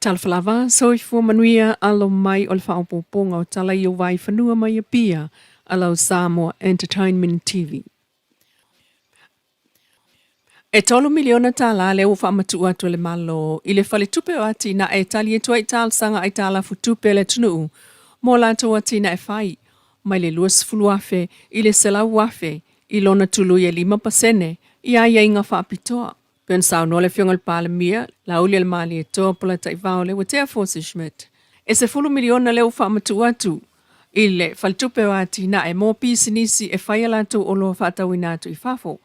Talofa lava, soifua manuia alo mai o le faaopoopoga o tala i ou vaaifanua mai Apia a lau Samoa Entertainment TV. E $3 miliona lea ua faamatuu atu e le Malo i le Faletupe o Atinae e tali atu ai i talosaga aitalafu tupe a le atunuu mo latou atinae fai, mai le $20,000 i le $100,000 i lona tului e 5% i aiaiga faapitoa. Pei ona saunoa le Afioga i le Palemia, Laaulialemalietoa Polataivao Leuatea Force Schmidt, e $10 miliona lea ua faamatuu atu i le Faletupe o Atinae mo pisinisi e fai a latou oloa faatauina atu i fafo,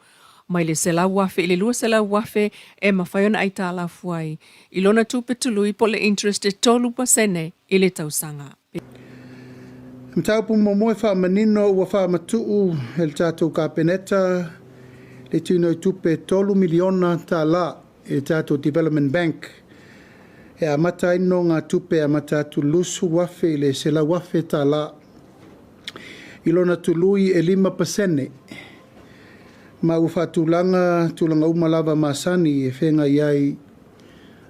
mai le $100,000 i le $200,000 e mafai ona aitalafu ai i lona tupe tului po o le interest e 3% i le tausaga. Mataupu muamua e faamanino ua faamatuu e le tatou Kapeneta le tuuina o tupe $3 miliona i le tatou Development Bank e amata ai nonogatupe e amata atu $20,000 i le $100,000 i lona tului e 5%, ma ua faatulaga tulaga uma lava masani e feagai ai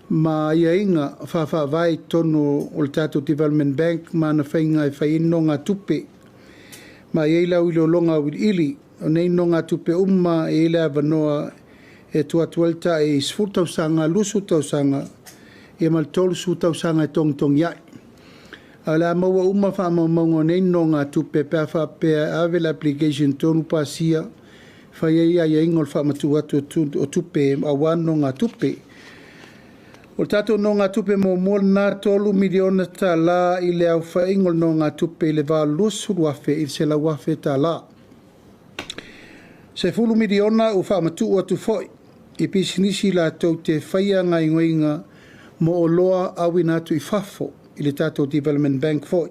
ma aiaiga faafaavae i totonu o le tatou Development Bank ma ana faiga e fai ai nonogatupe. Ma e i ai le auiliologa auiliili o nei nonogatupe uma, e i ai le avanoa e tuu atu ai le tai 10 tausaga, 20 tausaga ia ma le 30 tausaga e togitogi ai. A o le a maua uma faamaumauga o nei nonogatupe pe a faapea e ave le application tonu pasia fai ai aiaiga o le faamatuu atu o tupe aua nonogatupe. O le tatou nonogatupe muamua lena, $3 miliona i le aofaiga o le nonogatupe i le va o le $20,000 i le $100,000. $10 miliona ua faamatuu atu foi i pisinisi latou te faia gaoioiga mo oloa auina atu i fafo i le tatou Development Bank foi.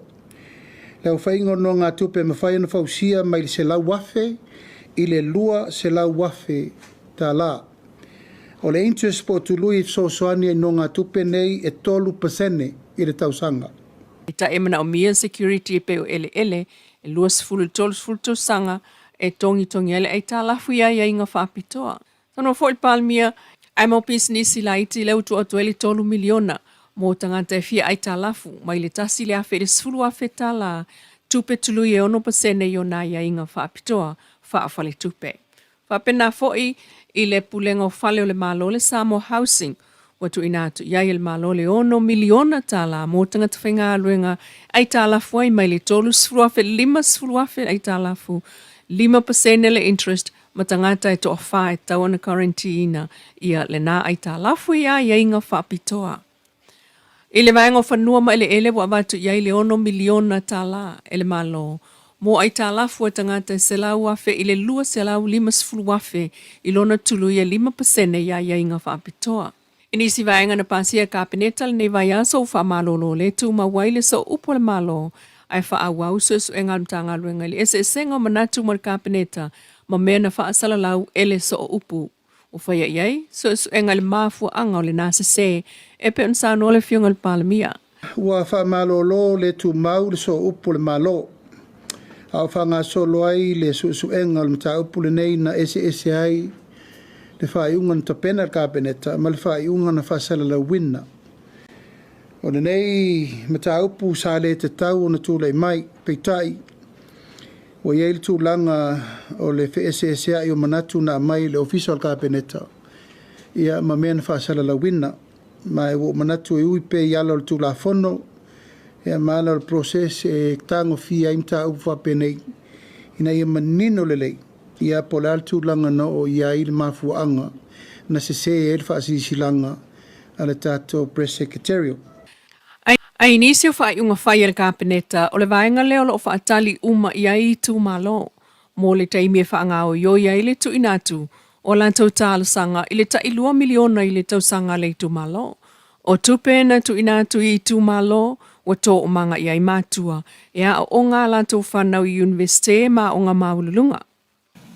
Le aofaiga o nonogatupe e mafai ona fausia mai le $100,000 i le $200,000. O le interest po o tului e fesoasoani ai nonogatupe nei e 3% i le tausaga. E e manaomia security e pei o eleele e 20 i le 30 tausaga e togitogi ai le aitalafu i aiaiga faapitoa. Saunoa foi le Palemia, ae mo pisinisi laiti lea ua tuu atu ai le $3 miliona mo tagata e fia aitalafu mai le $1,000 i le $10,000, tupe tului e 6% i ona aiaiga faapitoa faafaletupe. Faapena foi i le Pulega o Fale o le Malo, le Samoa Housing, ua tuuina atu i ai e le Malo le $6 miliona mo tagata faigaluega aitalafu ai mai le $30,000 i le $50,000 aitalafu, 5% le interest, ma tagata e toafa e tatau ona guarantee-ina ia lena aitalafu i aiaiga faapitoa. I le vaega o fanua ma eleele, ua avatu i ai le $6 miliona e le Malo mo aitalafu a tagata e $100,000 i le $250,000 i lona tului e 5% i aiaiga faapitoa. I nisi vaega na pasia e Kapeneta lenei vaiaso, ua faamalolo le tumau ai le sooupu o le Malo ae faaauau suesuega a le Matagaluega i le eseesega o manatu mo le Kapeneta ma mea na faasalalau e le sooupu. Ua faia i ai suesuega i le mafuaaga o lena sesē e pei ona saunoa le Afioga i le Palemia. Ua faamalolo le tumau le sooupu o le Malo, a o faagasolo ai le suesuega o le mataupu lenei na eseese ai le faaiuga na tapena e le Kapeneta ma le faaiuga na faasalalauina. O lenei mataupu sa le tatau ona tulai mai, peitai ua i ai le tulaga o le feeseeseai o manatu na aumai i le Ofisa o le Kapeneta ia ma mea na faasalalauina. Ma e ua ou manatu e ui pea i ala o le Tulafono ia ma ala o le process e tagofia ai mataupu faapenei ina ia manino lelei ia po o le a le tulaga na oo i ai le mafuaaga na sesē ai le faasilasilaga a le tatou Press Secretarial. Ae i nisi o faaiuga fai a le Kapeneta, o le vaega lea o lo o faatali uma i ai itumalo mo le taimi e faagaoioi ai le tuuina atu o latou talosaga i le tai $2 miliona i le tausaga a le itumalo. O tupe na tuuina atu i itumalo ua toomaga i ai matua e aooga a latou fanau i Iunivesite ma aoga maualuluga.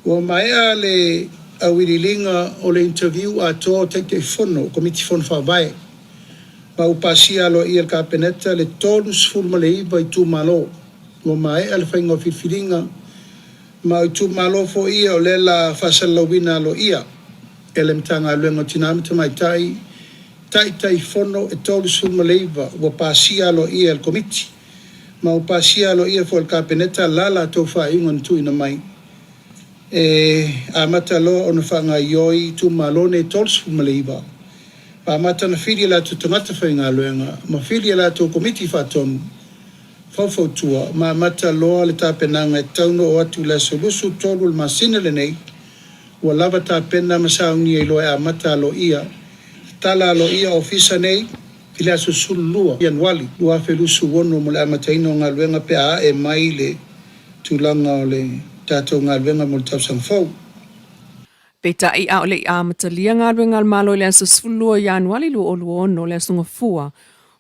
Ua maea le auiliiliga o le interview atoa o Taitaifono o Komiti Fono Faavae ma ua pasia aloaia e le Kapeneta le 39 itumalo. Ua maea le faiga o filifiliga ma o itumalo foi ia o lea la faasalalauina aloaia e le Matagaluega o Tina ma Tamaitai. Taitaifono e 39 ua pasia aloaia e le Komiti, ma ua pasia aloaia foi e le Kapeneta la latou faaiuga na tuuina mai e amata loa ona faagaoioi itumalo nei e 39, ma amata ona fili e latou tagata faigaluega ma fili e latou Komiti Faatonu faufautua, ma amata loa le tapenaga e tatau ona oo atu i le aso 23 o le masina lenei, ua lava tapena ma saunia ai loa e amata aloaia, tatala aloaia ofisa nei i le aso 12 Ianuali 2026 mo le amataina o galuega pe a ae mai le tulaga o le tatou galuega mo le tausaga fou. Peitai, a o le i amatalia galuega a le Malo i le aso 12 Ianuali 2026, le Aso Gafua,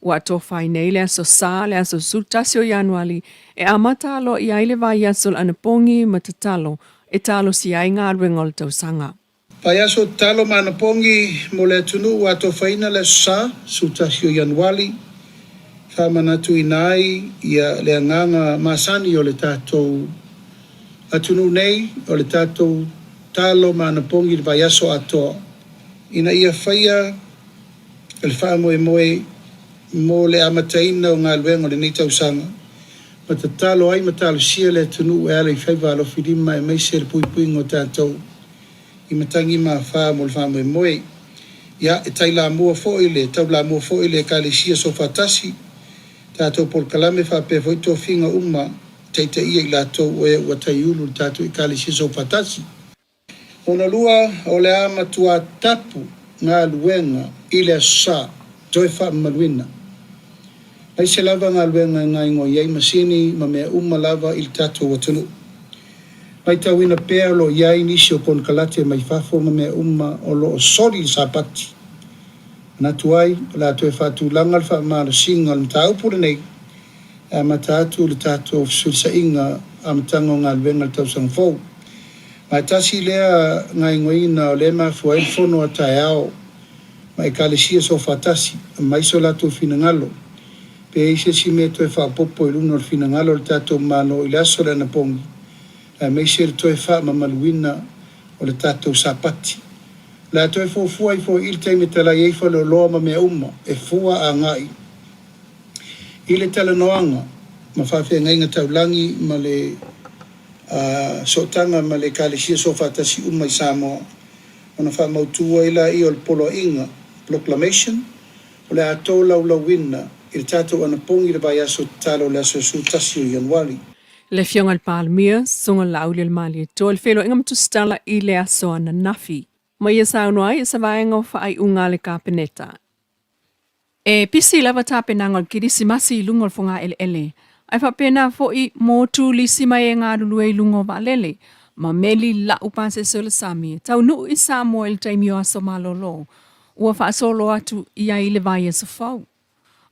ua atofa ai nei le Aso Sa, le aso 11 o Ianuali, e amata aloaia ai le vaiaso o le anapogi ma tatalo e talosia ai galuega o le tausaga. Vaiaso tatalo ma anapogi mo le atunuu ua atofaina le Aso Sa, 11 o Ianuali, e faamanatuina ai ia le agaga masani o le tatou atunuu nei, o le tatou talo ma anapogi i le vaiaso atoa, ina ia faia le faamoemoe mo le amataina o galuega o lenei tausaga, ma tatalo ai ma talosia le atunuu e ala i faiva alofilima aemaise le puipuiga o tatou i matagi ma afa mo le faamoemoe. Ia, e tailamua foi le taulamua foi le Ekalesia Soofaatasi, tatou polokalame faapea foi tofiga uma e taitaia i latou o e ua taiulu i le tatou Ekalesia Soofaatasi. Lona lua, o le a matua tapu galuega i le Aso Sa, toe faamamaluina. Aemaise lava galuega e gaigoi ai masini ma mea uma lava i le tatou atunuu. Matauina pea o lo o i ai nisi o konekarate mai fafo ma mea uma o lo o soli le Sapati. Manatu ai, o le a toe faatulaga le faamalosiga o le mataupu lenei e amata atu le tatou fesulisaiga amataga o galuega i le tausaga fou. Ma e tasi lea gaegoina o lea e mafua ai le fono a taeao ma Ekalesia Soofaatasi, aumai so latou finagalo pe i ai se isi mea e toe faaopoopo i luna o le finagalo o le tatou Malo i le aso o le anapogi, aemaise le toe faamamaluina o le tatou Sapati. O le a toe fuafua ai foi i le taimi e talai ai faleoloa ma mea uma e fua agai i le talanoaga ma faafeagaiga taulagi ma le sootaga ma le Ekalesia Soofaatasi uma i Samoa, ona faamautu ai laia o le Poloaiga, Proclamation, o le a tolaulauina i le tatou anapogi i le vaiaso tatalo o le aso 11 o Ianuari. Le Afioga i le Palemia, Susuga Laaulialemalietoa i le feiloaiga ma Tusitala i le aso ananafi. Ma ia saunoa ai i se vaega o faaiuga a le Kapeneta. E pisi lava tapenaga o le Kerisimasi i luga o le fogaeleele, ae faapena foi mo turisi mai e galulue i luga o vaalele ma meli lau pasese o le sami e taunuu i Samoa i le taimi o aso malolo ua faasolo atu i ai le vaiaso fou.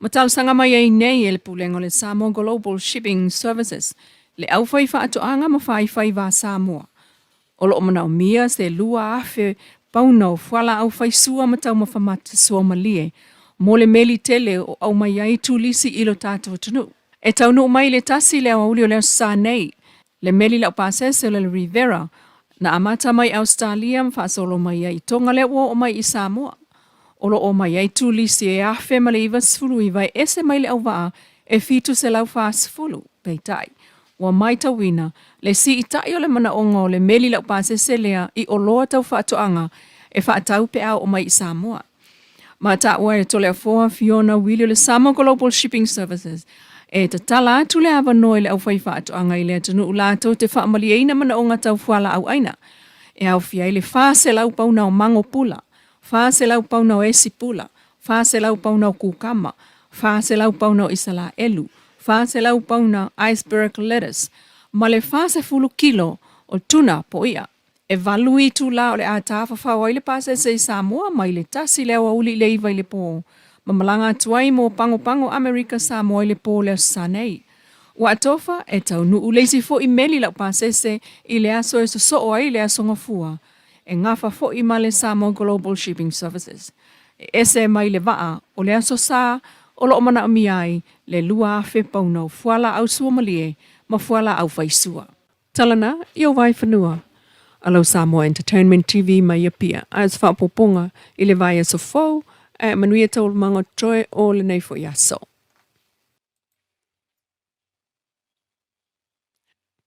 Ma talosaga mai ai nei e le Pulega o le Samoa Global Shipping Services, le aufaifaatoaga ma faifaiva a Samoa, O lo o manaomia se 2,000 pauna o fualaau faisua ma taumafa mata suamalie mo le meli tele o aumai ai turisi i lo tatou atunuu. E taunuu mai i le tasi le aoauli o le Aso Sa nei, le meli laupasese o le Rivera na amata mai Ausetalia ma faasolo mai ai i Toga lea ua oo mai i Samoa. O lo o omai ai turisi e 1,099 e ese mai le auvaa e 740. Peitai, ua maitauina le siitai o le manaoga o le meli laupasese lea i oloa tau faatoaga e faatau pe a oo mai i Samoa. Ma taua e Toleafoa Fiona Wili o le Samoa Global Shipping Services, e tatala atu le avanoa i le aufaifaatoaga i le atunuu latou te faamalieina manaoga tau fualaau aina, e aofia ai le 400 pauna o mago pula, 400 pauna o esi pula, 400 pauna o kukama, 400 pauna o Isalaelu, 400 pauna iceberg lettuce, ma le 40 kilo o tuna po o i'a. E valu itula o le a tafafao ai le pasese i Samoa mai le tasi i le aoauli i le iva i le pō, ma malaga atu ai mo Pagopago Amerika Samoa i le pō o le Aso Sa nei. Ua atofa e taunuu le isi foi meli laupasese i le aso e sosoo ai le Aso Gafua, e gafa foi ma le Samoa Global Shipping Services. E ese mai le vaa o le Aso Sa o lo o manaomia ai le 2,000 pauna o fualaau suamalie ma fualaau faisua. Talana i o Vaifanua, a lau Samoa Entertainment TV mai Apia, a o se faaopoopoga i le vaiaso fou. Ae manuia taualumaga o totoe o lenei foi aso.